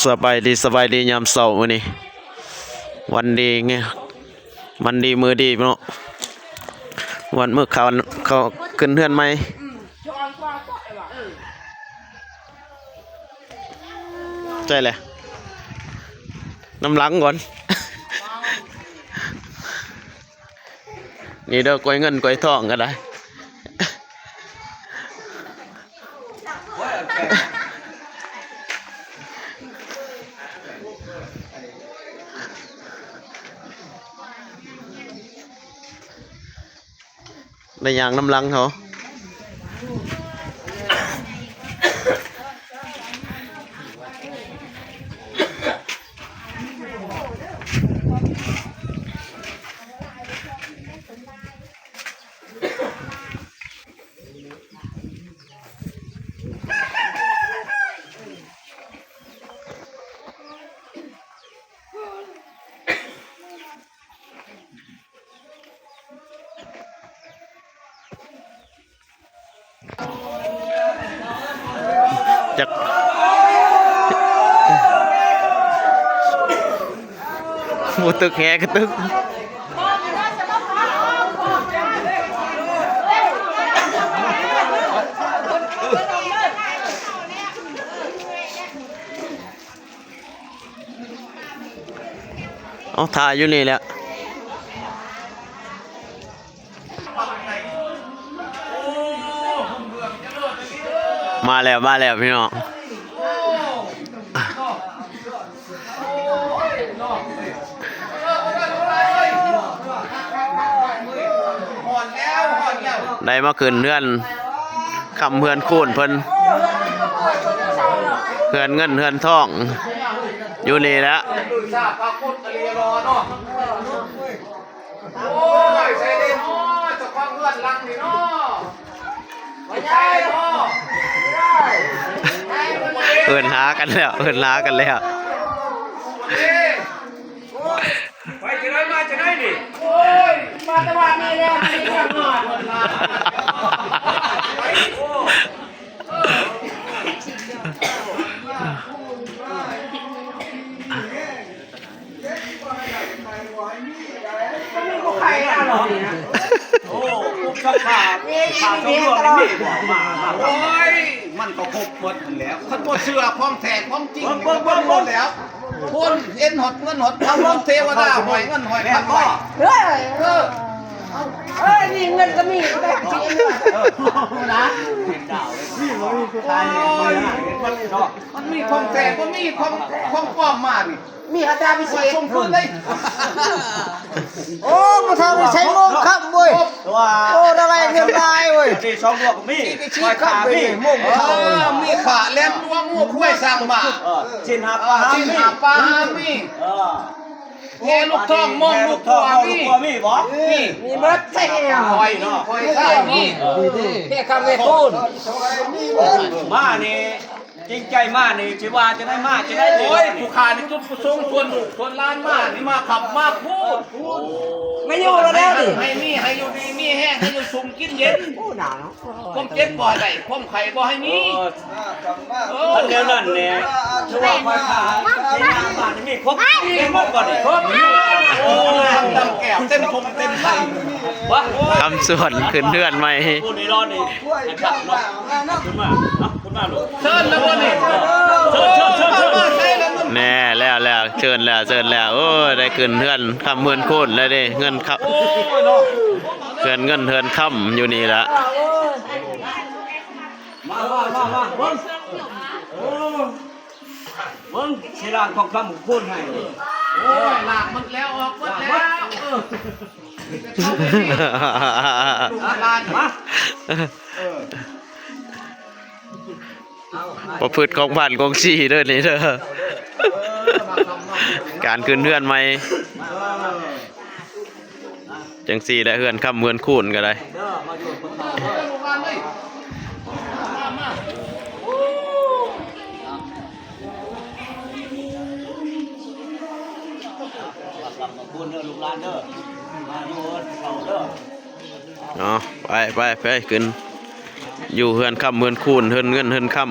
ສະບາຍດີ ສະບາຍດີຍາມເຊົ້າມື້ນີ້ ວັນດີ ວັນດີມື້ດີເນາະ ວັນມື້ເຂົ້າ ເຂົ້າຂຶ້ນເຮືອນໃໝ່ ໃຊ່ແຫຼະ ນຳຫຼັງກ່ອນ ນີ້ເດີ ກ້ວຍເງິນກ້ວຍທອງກໍໄດ້ ໄດ້ຍ່າງນຳຫຼັງເຂົາ. ຈັກ ບໍ່ຕຶກແຮກະຕຶກ ເອົາ ຖ້າຢູ່ນີ້ແຫຼະ ມາແລ້ວ ມາແລ້ວພີ່ນ້ອງ ໄດ້ມາຂຶ້ນເຮືອນ ຄຳເຮືອນຄູນເພິ່ນ ເຮືອນເງິນເຮືອນທອງ ຢູ່ນີ້ແຫຼະ ໂອ້ຍ ໃສເດເນາະ ເຈົ້າຂອງເຮືອນຫຼັງນີ້ເນາະ ໃສເນາະ ເອີ້ນຫາກັນແລ້ວ ເອີ້ນຫາກັນແລ້ວ. ໄປຈັ່ງໃດມາຈັ່ງໃດນີ້? ໂອ້ຍ ມາແຕ່ບ້ານນີ້ແຫຼະ ໄປເມືອງນອນ ໂອ້ ບໍ່ໄຄອະຫຼໍນີ້ນະ ໂອ້ ປຸກສັກຜ້າ ຜ້າສອງດວງນີ້ມີບໍ່? ມາ ມາ ໂອ້ຍ ມັນກໍຄົບໝົດຫັ້ນແຫຼ້ວ ຄັນບໍ່ເຊື່ອຂອງແທ້ຂອງຈິງ ເບິ່ງ ເບິ່ງ ເບິ່ງ ເບິ່ງ ເບິ່ງແລ້ວ ຄົນເຫັນຮອດເງິນຮອດຄຳ ເທວະດາຫ້ອຍເງິນຫ້ອຍຄຳໄວ້ ເອີ ເອີ ເອີ ນີ້ເງິນກໍມີ ແຕ່ຊິເອົາເງິນ ເອີ ນະ ມີບໍ່ມີຜູ້ຊາຍແນ່ ມັນມີຂອງແທ້ບໍ່ມີຂອງ ຂອງປອມມານີ້ ມີຫາດາພິເສດ ສົ່ງຄືນເລີຍ ໂອ້ ບໍ່ເທົ່າໄດ້ໃຊ້ໂມງຄ່ຳເວີຍ ໂອ້ ໄດ້ເງິນຫຼາຍເວີຍ ສອງດວງກໍມີ ສີ່ຄ່ຳເວີຍ ໂມງບໍ່ເທົ່າ ເອີ ມີຂ້າແຫຼມດວງງົວຄວາຍສ້າງໝາ ເອີ ຊິນຫາປາຫາມີ ເອີ ແຫ່ລູກທ້ອງມອງລູກຄົວມີ ມີບໍ່? ມີ ມີເບິດ ໃສ່ແລ້ວ ຂ້ອຍເນາະ ຂ້ອຍໃສ່ມີ ເອີ ແກ່ຄຳແກ່ຄູນ ມານີ້ ຈິງໃຈມານີ້ ຊິວ່າຈັ່ງໃດມາຈັ່ງໃດ ໂອ້ຍ ຜູ້ຂ້ານີ້ຈຸດປະສົງຊວນລູກຊວນຫຼານມານີ້ ມາຄ່ຳມາຄູນ ມາຢູ່ແລ້ວນີ້ ໃຫ້ມີ ໃຫ້ຢູ່ດີມີແຮງ ໃຫ້ຢູ່ຊຸ່ມກິນເຢັນ ໂອ້ ໜາວເນາະ ຄວາມເຈັບບໍ່ໃຫ້ໄດ້ ຄວາມໄຂ້ບໍ່ໃຫ້ມີ ເອີ ເອີ ຄັນແນວນັ້ນແນ່ ຄືວ່າຂ້ອຍຂ້າໃນນາມານີ້ມີຄົບເຕັມໝົດບໍ່ນີ້? ຄົບ ໂອ້ ເຕັມແກ້ວເຕັມຖົງເຕັມໄຖ ຄຳສວນຂຶ້ນເຮືອນໃໝ່ ຜູ້ນີ້ລອນີ້ ຂຶ້ນມາ ເນາະ ຂຶ້ນມາ ເຊີນແລ້ວບໍ່ນີ້? ເຊີນ ເຊີນ ເຊີນ ເຊີນ ແນ່ ແລ້ວ ແລ້ວ ເຊີນແລ້ວ ເຊີນແລ້ວ ໂອ້ຍ ໄດ້ຂຶ້ນເຮືອນຄຳເຮືອນຄູນແລ້ວເດ້ ເຮືອນຄຳ ໂອ້ຍເນາະ ເຮືອນເງິນເຮືອນຄຳຢູ່ນີ້ລະ ມາ ມາ ມາ ມາ ເບິ່ງ ໂອ້ ເບິ່ງ ຊິລ້າງຂອງຄຳຂອງຄູນໃຫ້ ໂອ້ຍ ລ້າງໝົດແລ້ວ ອອກໝົດແລ້ວ ເອີ ມາ ເອີ ປະພຶດຂອງບ້ານຂອງຊີເດີນີ້ເດີ ການຂຶ້ນເຮືອນໃໝ່ ຈັ່ງຊີ້ແຫຼະ ເຮືອນຄຳເຮືອນຄູນກໍໄດ້ ຂອບຄຸນເດີລູກຫຼານເດີ ມາຢູ່ເຮືອນເຂົາເດີ ເນາະ ໄປ ໄປ ໄປ ຂຶ້ນຢູ່ເຮືອນຄຳເຮືອນຄູນ ເຮືອນເງິນເຮືອນຄຳ.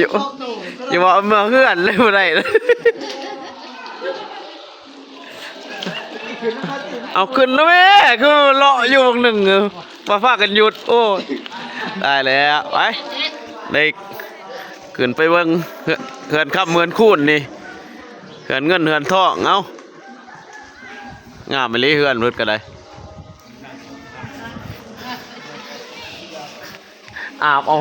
ຢູ່ ຢູ່ວ່າເມືອເຮືອນເລີຍບໍ່ໄດ້. ເອົາຂຶ້ນນະແມ່ ຄືເລາະຢູ່ວງໜຶ່ງ ວ່າພາກັນຢຸດ. ໂອ້ ຕາຍແລ້ວ ໄປ ໄດ້ຂຶ້ນໄປເບິ່ງເຮືອນ ເຮືອນຄຳເຮືອນຄູນນີ້ ເຮືອນເງິນເຮືອນທອງ. ເອົ້າ ງາມອີ່ຫຼີເຮືອນເພິ່ນກໍໄດ້. ອາບເອົາ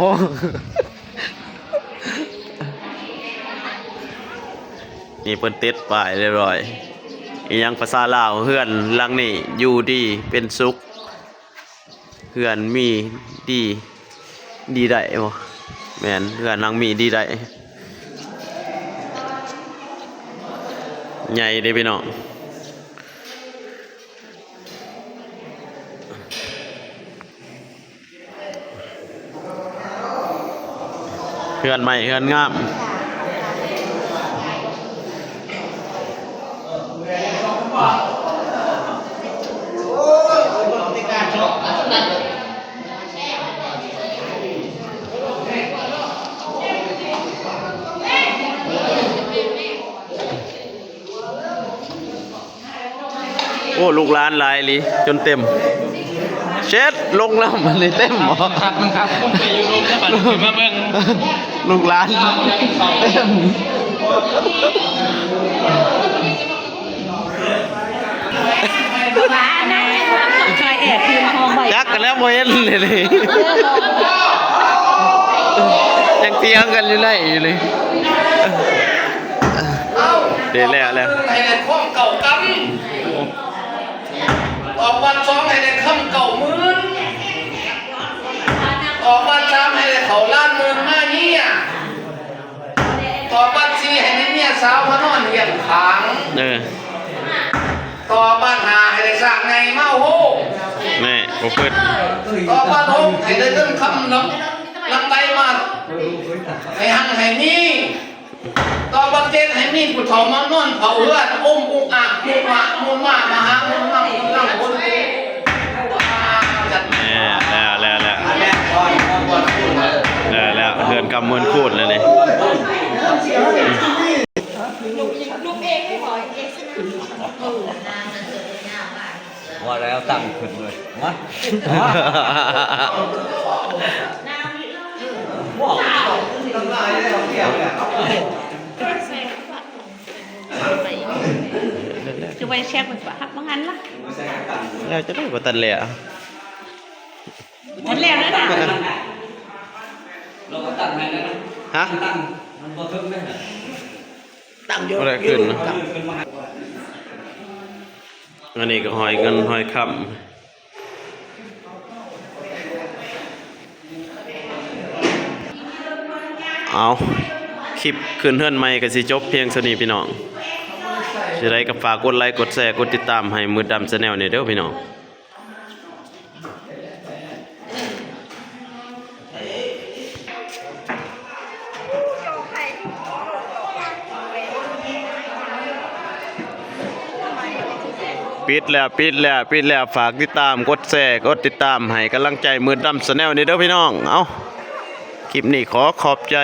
ນີ້ເພິ່ນຕິດປ້າຍຮຽບຮ້ອຍ ອີ່ຫຍັງພາສາລາວ ເຮືອນຫຼັງນີ້ຢູ່ດີເປັນສຸກ ເຮືອນມີດີ ດີໄດ້ບໍ່? ແມ່ນ ເຮືອນຫຼັງມີດີໄດ້ ໃຫຍ່ເດ້ພີ່ນ້ອງ. ເຮືອນໃໝ່ເຮືອນງາມ. ໂອ້ ລູກຫຼານຫຼາຍອີ່ຫຼີ ຈົນເຕັມ. ເຊັດ ລົງແລ້ວ ມັນໄດ້ເຕັມບໍ່? ຄັກ ມັນຄັກ ຄົນໄປຢູ່ລົມແລ້ວ ບັດນີ້ມາເບິ່ງ ລູກຫຼານເຕັມ. ວ່ານະ ຊ່ອຍແອບຄືນຫ້ອງໄວ້ ຈັກກັນແລ້ວ ບໍ່ເຫັນເລີຍນີ້ ຍັງຖຽງກັນຢູ່ໃນຢູ່ເລີຍ. ເດ ແລ້ວ ແລ້ວ ໃຫ້ໄດ້ຄອງເກົ້າກຳ ຕອບບັດສອງໃຫ້ໄດ້ຄຳເກົ້າໝື່ນ ຕອບບັດສາມໃຫ້ໄດ້ເຂົ້າລ້ານໝື່ນມາເນຍ ຕອບບັດສີ່ໃຫ້ໄດ້ເມຍສາວມານອນລ້ຽງຂ້າງ ເອີ ຕອບບັດຫ້າໃຫ້ໄດ້ຊ້າງໃຫຍ່ມາໂຮມ ແນ່ ບໍ່ຄິດ ຕອບບັດຫົກໃຫ້ໄດ້ເງິນຄຳນຳ ນຳໄຫຼມາໃຫ້ຮັ່ງໃຫ້ມີ ຕໍ່ບັດເຈັດໃຫ້ມີຜູ້ເຖົ້າມານອນເຝົ້າເຮືອນ ອົມອຸອາກມຸມະມຸມາມະຫາມຸນມັງມຸນນັງບຸນ ແລ້ວ ແລ້ວ ແລ້ວ ແລ້ວ ເຮືອນຄຳເຮືອນຄູນແລ້ວນີ້. ວ່າແລ້ວຕັ້ງຂຶ້ນເລີຍ ມາ ຄືໄປແຊກມັນປະຫັກມາຫັ້ນລະ ແລ້ວຈະໄດ້ບໍ່ທັນແລ້ວ ທັນແລ້ວນະ ຮະ ຕັ້ງ ມັນບໍ່ເຖິງເດ້ ຕັ້ງຢູ່ ບໍ່ໄດ້ຂຶ້ນນະ ອັນນີ້ກໍຫ້ອຍເງິນຫ້ອຍຄຳ ເອົາ ຄລິບຂຶ້ນເຮືອນໃໝ່ກໍຊິຈົບພຽງສ່ຳນີ້ພີ່ນ້ອງ ຈັ່ງໃດກໍຝາກກົດໄລ ກົດແຊ ກົດຕິດຕາມໃຫ້ມືດດຳ Channel ແດ່ເດີພີ່ນ້ອງ. ປິດແລ້ວ ປິດແລ້ວ ປິດແລ້ວ ຝາກຕິດຕາມ ກົດແຊ ກົດຕິດຕາມໃຫ້ກຳລັງໃຈມືດດຳ Channel ນີ້ເດີພີ່ນ້ອງ. ເອົ້າ ຄລິບນີ້ຂໍຂອບໃຈ.